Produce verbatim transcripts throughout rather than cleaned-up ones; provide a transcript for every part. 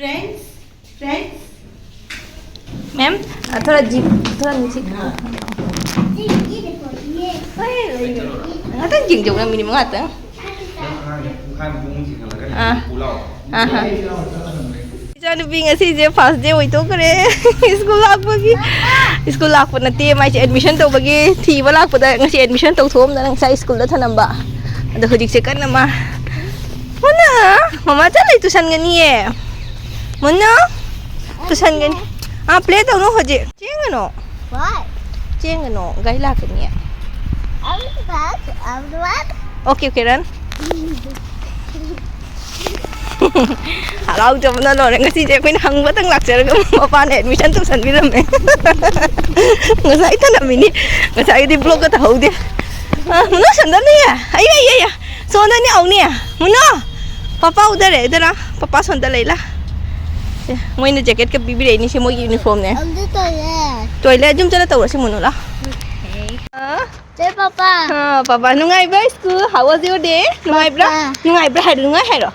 Friends, friends. Ma'am, ꯑ, ꯊꯣꯔꯥ jeep, ꯊꯣꯔꯥ ꯅꯨꯡꯁꯤꯠ꯫ ꯍꯣꯏ, ꯉꯥꯛꯇꯪ ꯌꯦꯡꯖꯧ, ꯅꯪ ꯃꯤꯅꯤꯠ ꯃꯉꯥꯇꯪ꯫ ꯑꯥ꯫ ꯑꯥ꯫ ꯏꯆꯥꯅꯨꯄꯤ ꯉꯁꯤꯁꯦ first day ꯑꯣꯏꯊꯣꯛꯈ꯭ꯔꯦ꯫ ꯁ꯭ꯀꯨꯜ ꯂꯥꯛꯄꯒꯤ꯫ ꯁ꯭ꯀꯨꯜ ꯂꯥꯛꯄ ꯅꯠꯇꯦ, ꯃꯥꯏꯁꯦ admission ꯇꯧꯕꯒꯤ ꯊꯤꯕ ꯂꯥꯛꯄꯗ ꯉꯁꯤ admission ꯇꯧꯊꯣꯛꯑꯝꯗꯅ ꯉꯁꯥꯏ ꯁ꯭ꯀꯨꯜꯗ ꯊꯅꯝꯕ꯫ ꯑꯗꯣ ꯍꯧꯖꯤꯛꯁꯦ ꯀꯟꯅ ꯃꯥ, ꯃꯨꯟꯅ, ꯃꯃꯥ ꯆꯠꯂꯤ ꯇꯨꯁꯟꯒꯅꯤꯌꯦ꯫ ꯃꯨꯟꯅ, ꯇꯨꯁꯟꯒꯅꯤ꯫ ꯑꯥ, play ꯇꯧꯅꯨ ꯍꯧꯖꯤꯛ꯫ ꯆꯦꯟꯒꯅꯨ꯫ Why? ꯆꯦꯟꯒꯅꯨ, ꯒꯥꯔꯤ ꯂꯥꯛꯀꯅꯤꯌꯦ꯫ I'm back, I'm back. Okay, okay, run. ꯍꯔꯥꯎꯖꯕꯅ ꯂꯣꯏꯔꯦ꯫ ꯉꯁꯤꯁꯦ ꯑꯩꯈꯣꯏꯅ ꯍꯪꯕꯇꯪ ꯂꯥꯛꯆꯔꯒ ꯃꯄꯥꯅ admission ꯇꯧꯁꯟꯕꯤꯔꯝꯃꯦ꯫ ꯉꯁꯥꯏ ꯊꯅꯝꯃꯤꯅꯤ꯫ ꯉꯁꯥꯏꯒꯤꯗꯤ vlogꯀ ꯇꯧꯍꯧꯗꯦ꯫ ꯑ, ꯃꯨꯅꯣ ꯁꯣꯝꯗꯅꯦ꯫ ꯑꯌꯥ, ꯑꯌꯥ, ꯑꯌꯥ꯫ ꯁꯣꯝꯗꯅꯦ ꯑꯧꯅꯦ꯫ ꯃꯨꯅꯣ꯫ ꯄꯄꯥ ꯎꯗꯔꯦ, ꯏꯗꯔ ꯄꯄꯥ ꯁꯣꯝꯗ ꯂꯩꯂꯥ꯫ ꯁꯦ, ꯃꯣꯏꯅ jacketꯀ ꯄꯤꯕꯤꯔꯛꯏꯅꯤ, ꯁꯤ ꯃꯣꯏꯒꯤ uniformꯅꯦ꯫ ꯑꯝꯇ ꯇꯧꯔꯦ꯫ Toilet ꯑꯗꯨꯝ ꯆꯠꯂ ꯇꯧꯔꯁꯤ ꯃꯨꯅꯨꯂꯥ꯫ Okay. ꯑ? ꯆꯦ ꯄꯄꯥ꯫ ꯑ, ꯄꯄꯥ, ꯅꯨꯡꯉꯥꯏꯕ꯭ꯔꯥ school? How was your day? ꯅꯨꯡꯉꯥꯏꯕ꯭ꯔꯥ? ꯄꯄꯥ꯫ ꯅꯨꯡꯉꯥꯏꯕ꯭ꯔꯥ ꯍꯥꯏꯔꯣ, ꯅꯨꯡꯉꯥꯏ ꯍꯥꯏꯔꯣ꯫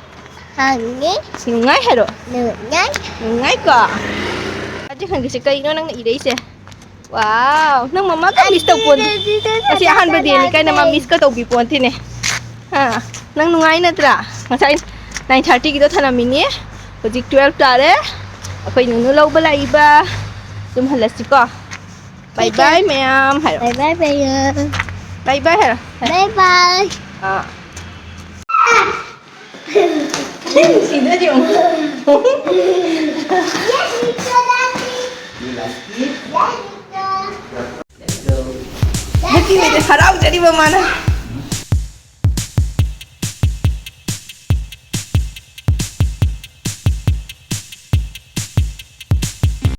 ꯍꯪꯉꯤ꯫ ꯅꯨꯡꯉꯥꯏ ꯍꯥꯏꯔꯣ꯫ ꯅꯨꯡꯉꯥꯏ꯫ ꯅꯨꯡꯉꯥꯏꯀꯣ? ꯑꯗꯨ ꯍꯪꯒꯤꯁꯦ ꯀꯩꯅꯣ ꯅꯪꯅ ꯏꯔꯛꯏꯁꯦ? Wow, ꯅꯪ ꯃꯃꯥꯒ miss ꯇꯧ ꯄꯣꯟ-, ꯑꯁꯤ ꯑꯍꯥꯟꯕ dayꯅꯤ ꯀꯥꯏꯅ ꯃꯥ miss ꯀ ꯇꯧꯕꯤ ꯄꯣꯟꯇꯦꯅꯦ꯫ ꯑꯥ, ꯅꯪ ꯅꯨꯡꯉꯥꯏ ꯅꯠꯇ꯭ꯔꯥ? ꯉꯁꯥꯏ nine thirtyꯒꯤꯗꯣ ꯊꯅꯝꯃꯤꯅꯤ, ꯍꯧꯖꯤꯛ twelve ꯇꯥꯔꯦ꯫ ꯑꯩꯈꯣꯏ ꯅꯨꯅꯨ ꯂꯧꯕ ꯂꯥꯛꯏꯕ꯫ ꯑꯗꯨꯝ ꯍꯜꯂꯁꯤꯀꯣ꯫ Bye bye ꯃꯌꯥꯝ ꯍꯥꯏꯔꯣ꯫ Bye bye ꯃꯌꯥꯝ꯫ Bye bye ꯍꯥꯏꯔꯣ꯫ Bye bye꯫ ꯑꯥ꯫ ꯁꯤꯗ ꯌꯦꯡꯉꯨ꯫ You like it? Let's go. Happy ꯑꯣꯏꯗꯦ, ꯍꯔꯥꯎꯖꯔꯤꯕ ꯃꯥꯅ꯫